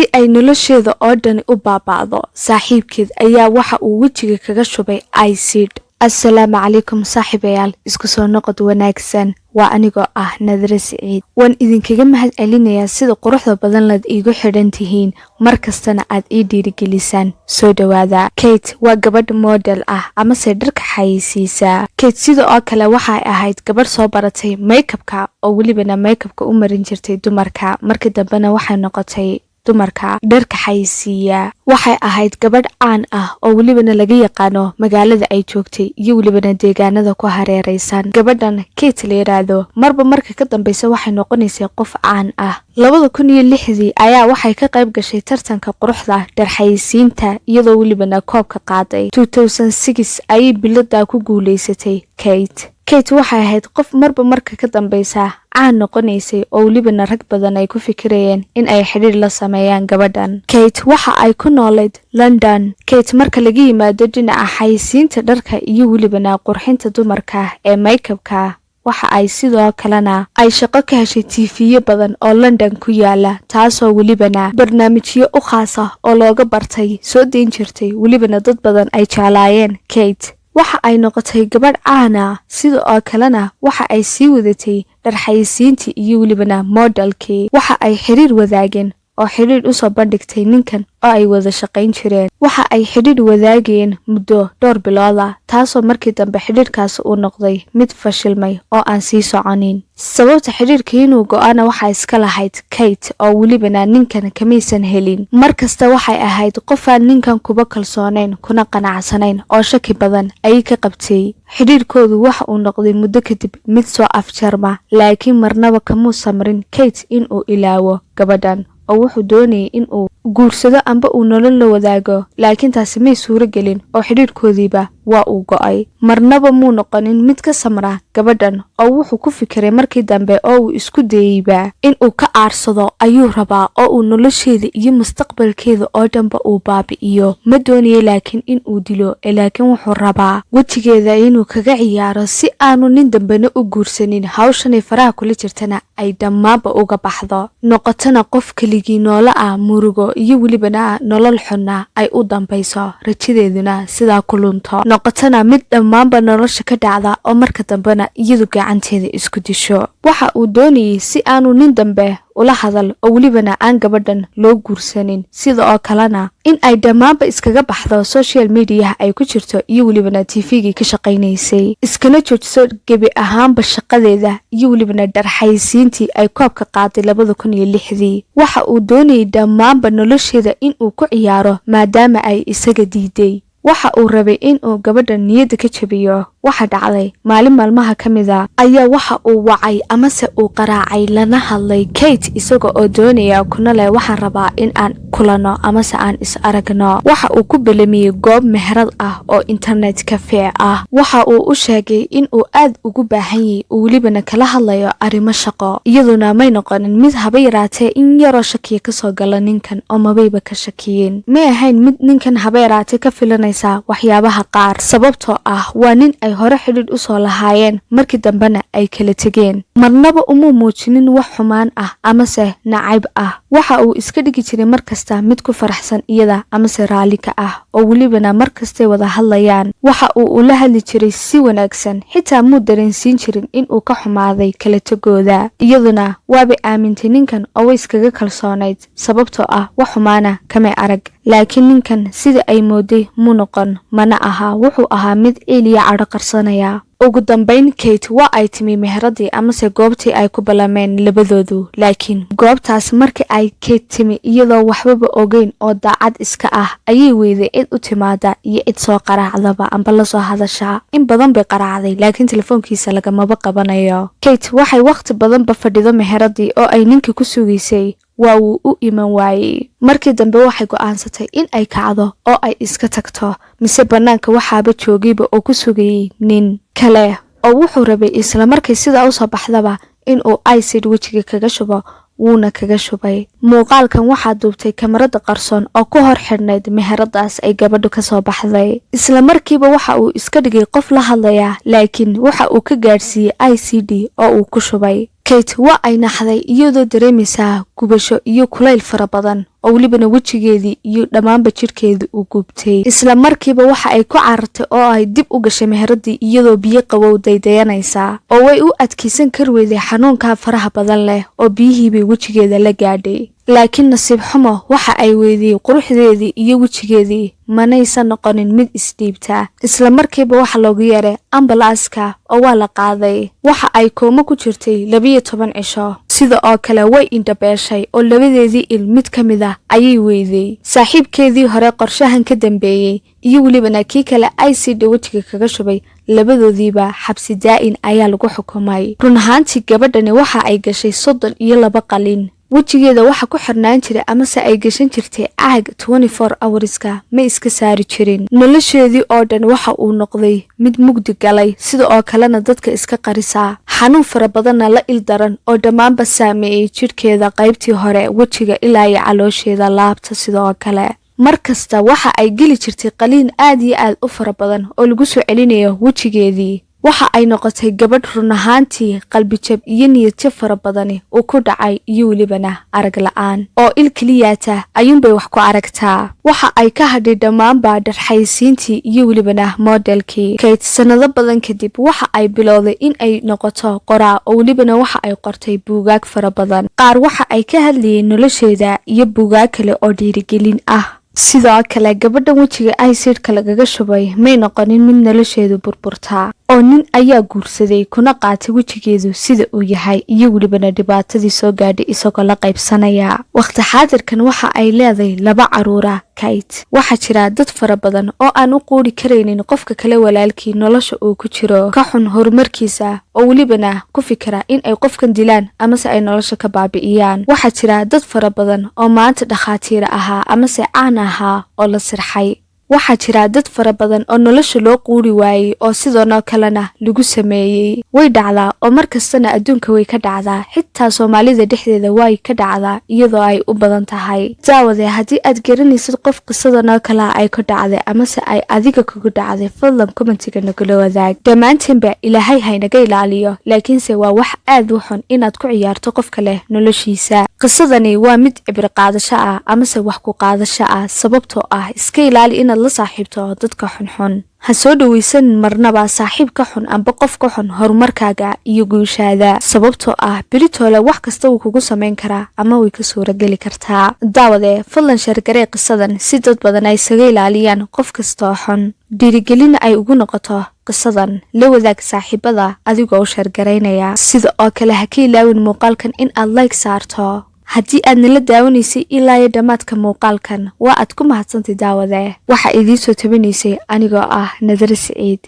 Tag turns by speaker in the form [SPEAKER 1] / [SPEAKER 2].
[SPEAKER 1] Si ay nolosheeda oo dhani u baaba'do, saaxiibkeed ayaa waxa uu wejiga kaga shubay acid. Assalaamu calaykum saaxiibayaal, isku soo noqod wanaagsan. Waa anigoo ah Nadre Siciid. Waan idinkaga mahad celinayaa sida quruxda badan laad iigu xidhan tihiin, mar kastana aad ii dhiirigelisaan. Soo dhowaada. Kate waa gabadh model ah amase dharka xayeysiisa. Kate sida oo kale waxay ahayd gabadh soo baratay makeupka oo welibana makeupka u marin jirtay dumarka. Markii dambena waxay noqotay dumarka dharka xayeysiiya. Waxay ahayd gabadh caan ah oo welibana laga yaqaano magaalada ay joogtay iyo welibana deegaanada ku hareereysan. Gabadhan Kate la yiraahdo marba marka ka dambeysa waxay noqonaysay qof caan ah. 2006-dii ayaa waxay ka qayb gashay tartanka quruxda dharxayeysiinta, iyadoo welibana koobka qaaday. Ayay biladaa ku guuleysatay Kate. Kate waxay ahayd qof marba marka ka dambeysa caan noqonaysay oo welibana rag badan ay ku fikirayeen in ay xidhiir la sameeyaan gabadhan. Kate waxa ay ku noolayd London. Kate marka laga yimaado dhinaca xayeysiinta dharka iyo welibana qurxinta dumarka ee makeupka, waxa ay sidoo kalena ay shaqo ka heshay TV-yo badan oo London ku yaala, taasoo welibana barnaamijyo u khaasa oo looga bartay soo dayn jirtay, welibana dad badan ay jeclaayeen. Kate waxa ay noqotay gabadh caana. Sida oo kalena waxa ay sii wadatay dharxayeysiintii iyo welibana modelkii. Waxa ay xiriir wadaageen oo xidhiidh usoo bandhigtay ninkan oo ay wada shaqayn jireen. Waxa ay xidhiidh wadaagayeen muddo dhowr bilooda, taasoo markii dambe xidhiidhkaasi uu noqday mid fashilmay oo aan sii soconin. Sababta xidhiidhka inuu go'ana waxaa iska lahayd Kate, oo welibana ninkan kamaysan helin. Mar kasta waxay ahayd qofaan ninkan kuba kalsoonayn kuna qanacsanayn oo shaki badan ayay ka qabtay. Xidhiidhkoodu waxa uu noqday muddo kadib mid soo afjarma, laakiin marnaba kamuu samrin Kate inuu ilaawo gabadhan, oo wuxuu doonayay in uu guursado amba uu nolol la wadaago, laakiin taasi may suuro gelin oo xidhiidhkoodiiba waa uu go'ay. Marnaba muu noqonin mid ka samra gabadhan, oo wuxuu ku fikiray markii dambe oo uu isku dayeyba in uu ka aarsado ayuu rabaa, oo uu nolosheeda iyo mustaqbalkeeda oo dhanba uu baabi'iyo. Ma doonayo laakiin in uu dilo, ee laakiin wuxuu rabaa wejigeeda inuu kaga ciyaaro si aanu nin dambena u guursanin, hawshanay faraha kula jirtana ay dhammaanba uga baxdo, noqotona qof keligii noolo ah, murugo iyo welibana nolol xunna ay u dambayso, rajadeeduna sidaa ku lunto, noqotona mid dhammaanba nolosha ka dhacda oo marka dambena iyadu gacanteeda isku disho. Waxa uu doonayay si aanu nin dambe ula hadal oo welibana aan gabadhan loo guursanin, sida oo kalena in ay dhammaanba iskaga baxdo social mediaha ay ku jirto iyo welibana TV-gii ka shaqaynaysay, iskana joojiso gebi ahaanba shaqadeeda iyo welibana dharxaysiintii ay koobka qaaday 2006-dii. Waxa uu doonayay dhammaanba nolosheeda inuu ku ciyaaro maadaama ay isaga diiday. Waxa uu rabay inuu gabadha niyadda ka jabiyo. Waxa dhacday, maalin maalmaha ka mid a ayaa waxa uu wacay amase uu qaraacay lana hadlay Kate, isaga oo doonaya kuna leh, "Waxaan rabaa in aan kulano amase aan is aragno." Waxa uu ku belamiyey goob meherad ah oo internet cafe ah. Waxa uu u sheegay in uu aad ugu baahan yahay, uu welibana kala hadlayo arrimo shaqo. Iyaduna may noqonin mid haba yaraatee in yaroo shakiya kasoo gala ninkan, oo mabayba ka shakiyeen. May ahayn mid ninkan haba yaraatee ka filanaysa waxyaabaha qaar, sababtoo ah waa nin ay hore xidhiidh usoo lahaayeen, markii dambena ay kala tegeen. Marnaba umuu muujinin wax xumaan ah amase nacayb ah. Waxa uu iska dhigi jiray markasta mid ku faraxsan iyada amase raalli ka ah, oo welibana markastay wada hadlayaan waxa uu ula hadli jiray si wanaagsan. Xitaa muu dareensiin jirin inuu ka xumaaday kala tegooda. Iyaduna waabay aamintay ninkan oo way iskaga kalsoonayd, sababtoo ah wax xumaana kamay arag. Laakiin ninkan sida ay mooday muu noqon, mana aha. Wuxuu ahaa mid ciil iyo cadho qarsanaya. Ugu dambayn Kate waa ay timi meheradii amase goobtii ay ku ballameen labadoodu. Laakiin goobtaas markii ay Kate timi, iyadoo waxbaba ogeyn oo daacad iska ah, ayay weyday cid u timaada iyo cid soo qaraacdaba amba lasoo hadashaa. In badan bay qaraacday, laakiin telefoonkiisa lagamaba qabanayo. Kate waxay wakhti badanba fadhido meheradii oo ay ninka ku sugaysay, waa uu u iman waayey. Markii dambe waxay go'aansatay in ay kacdo oo ay iska tagto. Mise bannaanka waxaaba joogayba oo ku sugayay nin kale, oo wuxuu rabay isla markay sidaa usoo baxdaba inuu acid wejiga kaga shubo. Wuuna kaga shubay. Muuqaalkan waxaa duubtay kamarada qarsoon oo ku hor xidhnayd meheradaas ay gabadhu kasoo baxday. Isla markiiba waxa uu iska dhigay qof la hadlaya, laakiin waxa uu ka gaadhsiiyey acid oo uu ku shubay. Kate waa ay naxday, iyadoo dareemaysaa gubasho iyo kulayl fara badan, oo welibana wejigeedii iyo dhammaanba jidhkeedii uu gubtay. Isla markiiba waxa ay ku carartay oo ay dib u gashay meheradii, iyadoo biyo qabow daydayanaysaa, oo way u adkaysan kar weyday xanuunkaa faraha badan leh, oo biyihiibay wejigeeda la gaadhay. Laakiin nasiib xumo, waxa ay weydiyey quruxdeedii iyo wejigeedii, manaysan noqonin mid isdhiibta. Isla markiiba waxa loogu yeeray ambalaaska oo waa la qaaday. Waxa ay koomo ku jirtay 12 cisho. Sida oo kale way indhabeeshay, oo labadeedii il mid ka mid ah ayay weyday. Saaxiibkeedii hore qorshahan ka dambeeyey iyo welibana kii kale acid wejiga kaga shubay, labadoodiiba xabsi daa'in ayaa lagu xukumay. Run ahaantii, gabadhani waxa ay gashay 32 qalin. Wejigeeda waxa ku xirnaan jiray amase ay gashan jirtay caag 24 hourska, ma iska saari jirin. Nolosheedii oo dhan waxa uu noqday mid mugdi galay, sida oo kalena dadka iska qarisaa, xanuun fara badanna la il daran, oo dhammaanba saameeyey jidhkeeda, qaybtii hore wejiga ilaa iyo caloosheeda, laabta. Sidoo kale mar kasta waxa ay geli jirtay qaliin aad iyo aad u fara badan oo lagu soo celinayo wejigeedii. Waxa ay noqotay gabadh run ahaantii qalbijab iyo niyadjab fara badani uu ku dhacay, iyo welibana arag la-aan, oo il keliyaata ayuunbay wax ku aragtaa. Waxa ay ka hadhay dhammaanba dharxaysiintii iyo welibana modelkii. Kate sannado badan kadib waxa ay bilowday in ay noqoto qoraa, oo welibana waxa ay qortay buugaag fara badan. Qaar waxa ay ka hadlayeen nolosheeda iyo buugaag kale oo dhiirigelin ah. Sidoo kale gabadhan wejiga acidka lagaga shubay may noqonin mid nolosheedu burburtaa, oo nin ayaa guursaday kuna qaatay wejigeedu sida uu yahay iyo welibana dhibaatadii soo gaadhay isagoo la qaybsanaya. Wakhti xaadirkan waxa ay leedahay laba caruura Kate. Waxaa jira dad fara badan oo aan u quuri karaynin qofka kale walaalkii nolosha uu ku jiro, ka xun horumarkiisa, oo welibana ku fikira in ay qofkan dilaan amase ay nolosha ka baabi'iyaan. Waxaa jira dad fara badan oo maanta dhakhaatiira ahaa amase caan ahaa oo la sirxay. Waxaa jira dad fara badan oo nolosha loo quuri waayey, oo sidoonoo kalena lagu sameeyey. Way dhacdaa, oo mar kastana adduunka way ka dhacdaa, xitaa Soomaalida dhexdeeda way ka dhacdaa, iyadoo ay u badan tahay. Daawade, haddii aad garanaysid qof qisadanoo kalea ay ku dhacday amase ay adiga kugu dhacday, fadlan commentiga nagula wadaag. Dhammaantiinba Ilaahay haynaga ilaaliyo, laakiinse waa wax aad u xun inaad ku ciyaarto qof kale noloshiisa. Qisadani waa mid cibri qaadasho ah amase wax ku qaadasho ah, sababtoo ah iska ilaali inaad la saaxiibto dadka xunxun. Ha soo dhawaysanin marnaba saaxiib ka xun amba qof ka xun horumarkaaga iyo guushaada, sababtoo ah beritoole wax kasta wuu kugu samayn karaa ama way ka suurageli kartaa. Daawade, fadlan share garee qisadan si dad badan ay isaga ilaaliyaan qof kastoo xun, dhiirigelina ay ugu noqoto. Qisadan la wadaag saaxiibada adigoo u share garaynaya. Sida oo kale ha ka ilaawin muuqaalkan in aad like saarto. Haddii aad nala daawanaysay ilaa iyo dhammaadka muuqaalkan, waa aad ku mahadsantay. Daawade, waxaa idiin soo tabinaysay anigoo ah Nadare Siciid.